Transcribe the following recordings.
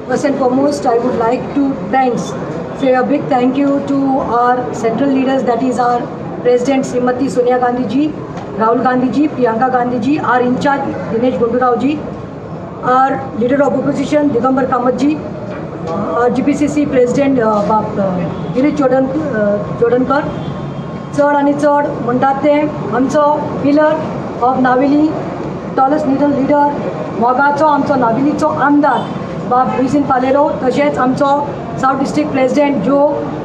First and foremost, I would like to say a big thank you to our central leaders, that is our President Srimati Sonia Gandhi ji, Rahul Gandhi ji, Priyanka Gandhi ji, our in charge Dinesh Gundu Rao ji, our leader of opposition Digambar Kamat ji, our GPCC President Girish Chodankar. चड आनी चड म्हणटात ते आमचो pillar of Navelim, tallest leader मोगाचो आमचो नावेलीचो आमदार बाब लुईझीन फालेरो, तशेंच आमचो सावथ डिस्ट्रिक्ट प्रेसिडेंट ज्यो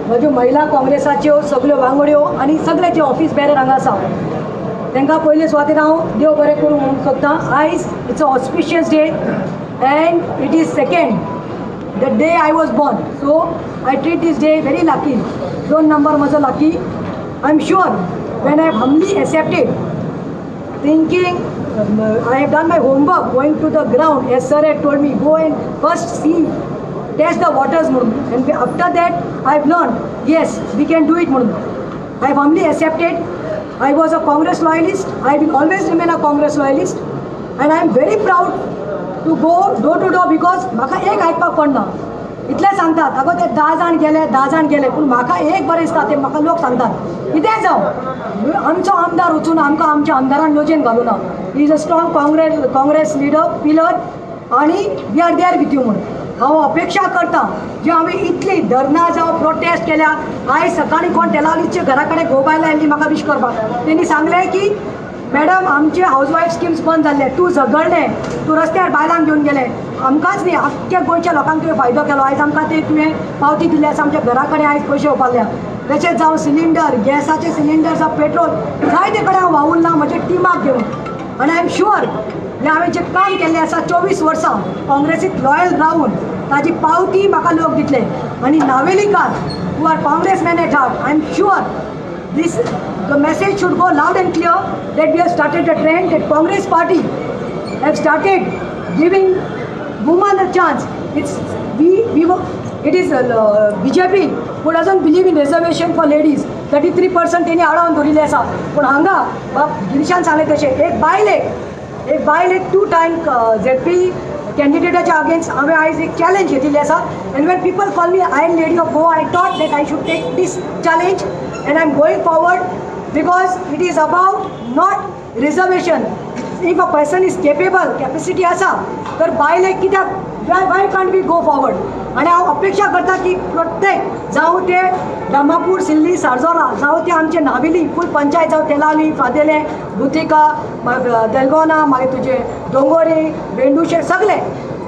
म्हज्यो महिला काँग्रेसाच्यो सगळ्यो वांगड्यो आनी सगळे जे ऑफिस बेरर हांगा आसा तांकां पयले सुवातेर हांव देव बरें करूं म्हणूंक सोदतां. आयज it's a auspicious day and it is second the day I was born, so I treat this day very lucky. 2 number म्हजो lucky. I am sure when I have humbly accepted, thinking I have done my homework, going to the ground, as sir had told me, go and first see, test the waters म्हणून, and after that I have learned, yes, we can do it म्हणून. I have humbly accepted. I was a Congress loyalist. I will always remain a Congress loyalist, and I am very proud to go door to door, because म्हाका एक आयकपाक पडना. इतलें सांगतात अगो ते 10 जाण गेले, 10 जाण गेले, पूण म्हाका एक बरें दिसता ते म्हाका लोक सांगतात कितेंय जावं आमचो आमदार वचून आमकां आमच्या आमदारान लजेन घालूना. He is a strong Congress leader pillar आनी we are there with you म्हणून हांव अपेक्षा करता. जे आमी इतली धरणां जावं प्रोटेस्ट केल्या, आयज सकाळीं कोण तेलावलीच्या घरा कडेन घोव बायलां आयिल्ली म्हाका विश करपाक, तेणी सांगलें की मॅडम आमचे हावज वायफ स्किम्स बंद जाल्ले, तूं झगडलें, तूं रस्त्यार बायलांक घेवन गेलें, आमकांच न्ही आख्ख्या गोंयच्या लोकांक तुवें फायदो केलो. आयज आमकां ते तुवें पावती दिल्ली आसा, आमच्या घरा कडेन आयज पयशे उबारल्या. तशेंच जावं सिलिंडर, गॅसाचे सिलिंडर जावं पेट्रोल, जायते कडेन हांव वावुरलां म्हज्या टिमाक घेवन, आनी I am sure हें हांवें जें काम केल्लें आसा 24 वर्सां काँग्रेसीत लॉयल रावून ताजी पावती म्हाका लोक दितले. आनी नावेलीकार who are Congress men at heart, I am sure this the message should go loud and clear that we have started a trend that Congress party have started giving women a chance. It's it is BJP who doesn't believe in reservation for ladies. 33% तेणी आडावन दवरिल्लें आसा, पूण हांगा बाब गिरीशान सांगलें तशें एक बायलेक 2 टायम ZP कॅन्डिडेटाच्या अगेन्स्ट हांवें आयज एक चॅलेंज घेतिल्ली आसा. And when people call me iron lady of Goa, I thought that I should take this challenge and I am going forward, because it is about not reservation. If a person is capable, capacity आसा तर बायलेक कित्याक why can't we go forward. आनी हांव अपेक्षा करता की प्रत्येक जावं ते दामापूर, सिल्ली, सारजोरा, जावं ते आमचे नावेली फूल पंचायत, जावं तेलावली, फादेले, बुतिका, देलगोना, मागीर तुजे दोंगोरी, बेंडुशे, सगळे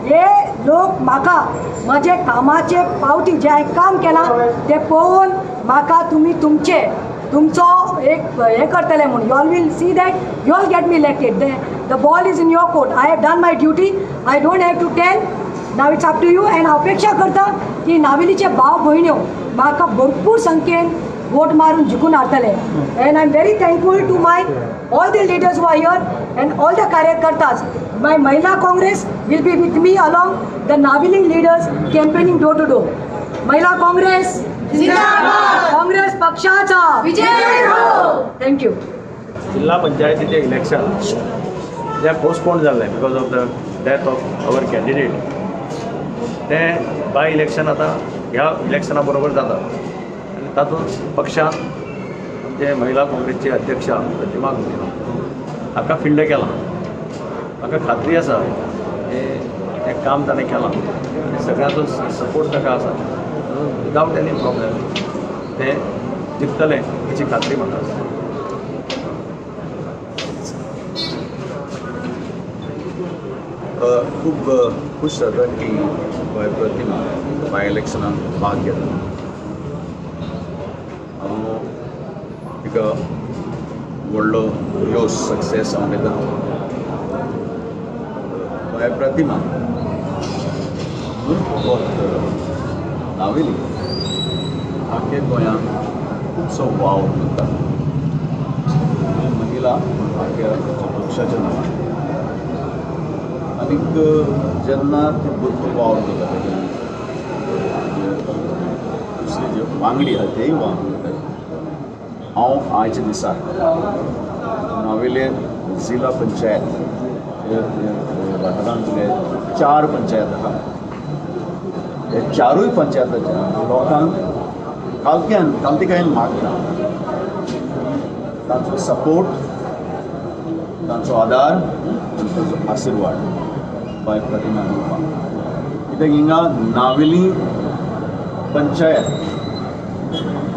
हे लोक म्हाका म्हजे कामाचे पावती जे हांवें काम केलां तें पळोवन म्हाका तुमी तुमचे तुमचो एक हें करतले म्हूण. You all will see that you all get me elected. The ball is in your court. I have done my duty, I don't have to tell, now it's up to you. And हांव अपेक्षा करता की नावेलीचे भाव भयण्यो म्हाका भरपूर संख्येन vote मारून जिखून हाडटले. And I am very thankful to my all the leaders who are here and all the कार्यकर्तास. My Mahila Congress will be with me along the Navelim leaders campaigning door to door. Mahila Congress जिंदाबाद, काँग्रेस पक्षाचा विजय हो. Thank you. जिल्हा पंचायतीचे election जे postpone जाल्लें because of the death of our candidate, तें by election आतां ह्या इलेक्शना बरोबर जाता आनी तातूंत पक्षान आमचे महिला काँग्रेसची अध्यक्षा प्रतिमा गुदिन्हो हाका फिल्ड केलां. म्हाका खात्री आसा हें काम ताणें केलां आनी सगळ्यांचो सपोर्ट ताका आसा, विदावट एनी प्रॉब्लेम तें जिखतलें हाची खात्री म्हाका आसा. खूब खूश जाता की बाय प्रतिमा बाय इलेक्शनान भाग घेता. हांव तिका व्हडलो यश सक्सेस हांव दिता. बाय प्रतिमा फकत नावेली आख्या गोंयांत खुबसो वावर करता. महिला आख्या पक्षाच्या नांवान आनीक जेन्ना ती भरपूर वावर करता दुसरे जे वांगडी आहा तेय वावर करता. हांव आयच्या दिसाक नावेले जिल्हा पंचायत वाठारांतले 4 पंचायत आहा ह्या चारूय पंचायताच्या लोकांक कालतिकायेन मागता तांचो सपोर्ट, तांचो आदार आनी तांचो आशिर्वाद बाय प्रतिमा दिवपाक. कित्याक हिंगा नावेली पंचायत,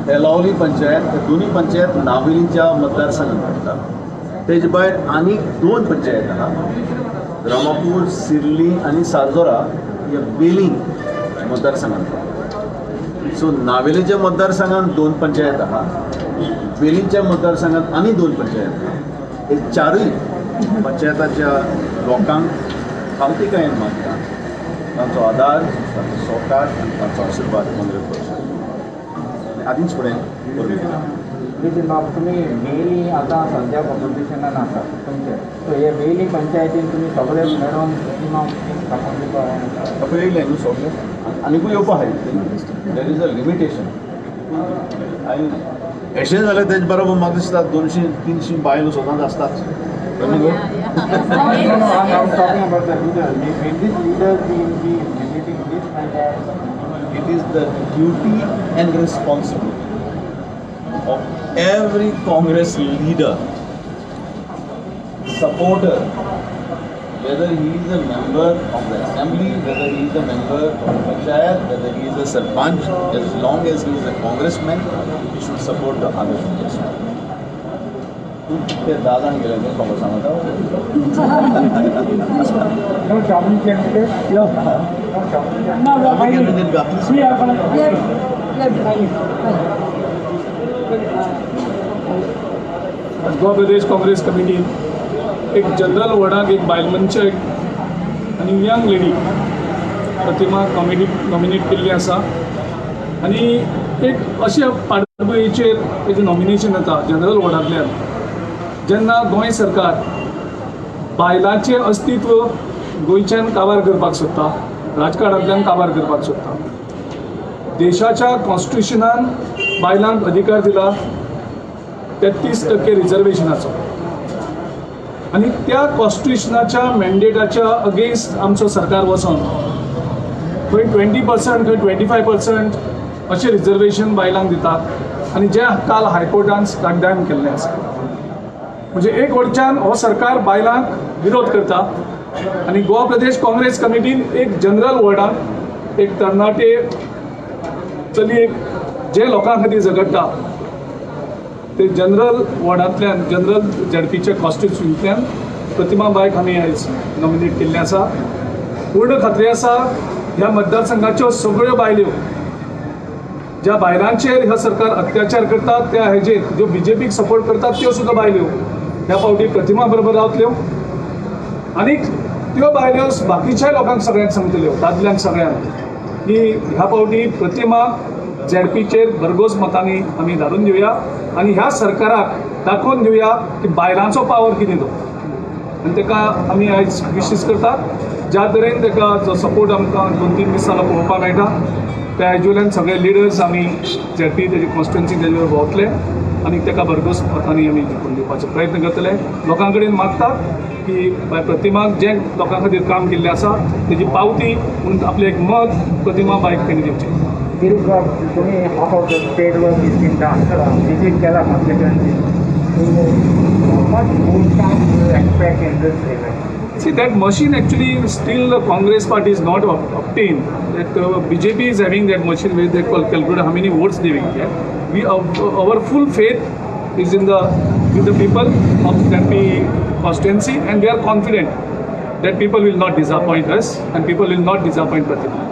तेलावली पंचायत, हे दोनूय पंचायत नावेलीच्या मतदारसंघात पडटा. तेजे भायर आनीक 2 पंचायत आहा, रामापूर, सिर्ली आनी सारजोरा ह्या बेली मतदारसंघात पडटा. सो नावेलीच्या मतदारसंघात 2 पंचायत आहा, वेलींच्या मतदारसंघात आनी 2 पंचायत आहा. हे चारूय पंचायताच्या लोकांक आवतिकायेन मागता तांचो आदार, तांचो सहकार आनी तांचो आशिर्वाद काँग्रेस पक्षाक आदींच फुडें परबीं दिता. नितीन बाब, तुमी बेली आतां सद्या कॉम्पिटिशनान आसा तुमचे, सो हे बेली पंचायतीन तुमी सगळे मेळोन प्रतिमा दाखोवन दिवपा पळयलें न्हू सगळें आनिकूय येवपा आहाय. There is a limitation. आनी अशें जाल्यार तेजे बरोबर म्हाका दिसता 200-300 बायलो सदांच आसतात. No, I'm talking about the leaders. Will these leaders be visiting this panchayat? It is the duty and responsibility of every Congress leader, supporter, whether he is a member of the assembly, whether he is a member of the panchayat, whether he is a sarpanch, as long as he is a congressman, he should support the other congressman. तूं ते 10 जाण गेले तें खबर सांगता. No Dominic candidate? No. No Dominic candidate. Goa Pradesh Congress कमिटीन एक general वॉर्डाक एक बायल मनशेक आनी यंग लेडी प्रतिमा नॉमिनेट केल्ली आसा आनी एक अशे पाटभुंयेचेर तेजें नॉमिनेशन जाता जनरल वॉर्डांतल्यान, जेन्ना गोंय सरकार बायलांचें अस्तित्व गोंयच्यान काबार करपाक सोदता, राजकारणांतल्यान काबार करपाक सोदता. देशाच्या कॉन्स्टिट्युशनान बायलांक अधिकार दिला 33% रिजर्वेशनाचो आनी त्या कॉन्स्टिट्युशनाच्या मॅन्डेटाच्या अगेन्स्ट आमचो सरकार वचोन खंय 20%, खंय 25% अशें रिजर्वेशन बायलांक दितात आनी जें काल हायकोर्टान कंडेम केल्लें आसा. म्हणजे एक वटच्यान हो सरकार बायलांक विरोध करता आनी गोवा प्रदेश काँग्रेस कमिटीन एक जनरल वॉर्डांत एक तरणाटे चलयेक जे लोकां खातीर झगडटा ते जनरल वॉर्डांतल्यान, जनरल झेडपीच्या कॉन्स्टिट्युएन्सींतल्यान प्रतिमा बायक आमी आयज नॉमिनेट केल्लें आसा. पूर्ण खात्री आसा ह्या मतदारसंघाच्यो सगळ्यो बायल्यो ज्या बायलांचेर ह्या सरकार अत्याचार करता त्या हेजेर ज्यो बीजेपीक सपोर्ट करतात त्यो सुद्दां बायल्यो ह्या फावटी प्रतिमा बरोबर रावतल्यो आनी त्यो बायल्यो बाकीच्या लोकांक सगळ्यांक सांगतल्यो, दादल्यांक सगळ्यांक की ह्या फावटी प्रतिमा झेडपीचेर भरघोस मतांनी आमी धाडून दिवया आनी ह्या सरकाराक दाखोवन दिवया की बायलांचो पावर कितें तो. आनी ताका आमी आयज विशीस करतात. ज्या तरेन ताका जो सपोर्ट आमकां 2-3 दीस जालो पळोवपाक मेळटा त्या हेजे सगळे लिडर्स आमी झेडपी तेजी कॉन्स्टिट्युएन्सी तेजे भोंवतले आनी ताका भरघोस मतांनी आमी जिखून दिवपाचो प्रयत्न करतले. लोकां कडेन मागतात की बाय प्रतिमाक जें लोकां खातीर काम केल्लें आसा तेजी पावती म्हणून आपलें एक मत प्रतिमा बायक तेणी दिवचें. गिरीश बाब, तुम्ही half of the state work is been done, visit केला constituency. What vote count do you expect in this election? See, that machine actually still the Congress party is not obtained. That BJP is having that machine where they calculate how many votes they will get. We our full faith is in the with the people of ZP constituency, and we are confident that people will not disappoint us and people will not disappoint Pratima.